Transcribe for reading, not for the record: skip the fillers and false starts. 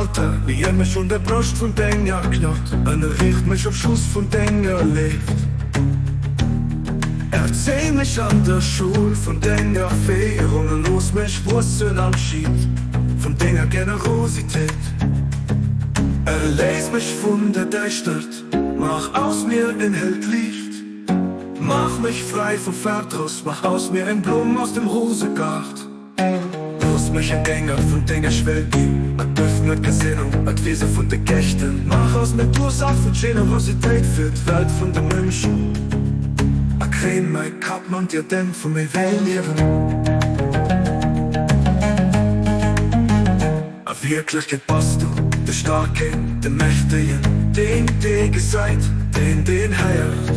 Alter, Leeë mech un der Broscht vun denger Gnod, Ënnerriicht mech am Schoss vun denger Léift. Erzéi mech an der Schoul vun denger Féierung a looss mech wuessen am Schiet vun denger Generositéit. Erléis mech vun der Däischtert, mach aus mir en hellt Liicht. Mach mech fräi vum Verdross, mach aus mir eng Blumm aus dem Rosegaart. Looss mech en Dénger vun denger Schwell ginn, a gëff mir d'Gesinnung a d'Wiese vun de Gerechten. Mach aus mir d'Ursaach vun Generositéit fir d'Welt vun de Mënschen, a kréin mäi Kapp mam Diadem vu méi wéi Liewen. A Wierklechkeet bass du de Staarken, de Mächtegen, deen, dee gesäit, deen, deen héiert.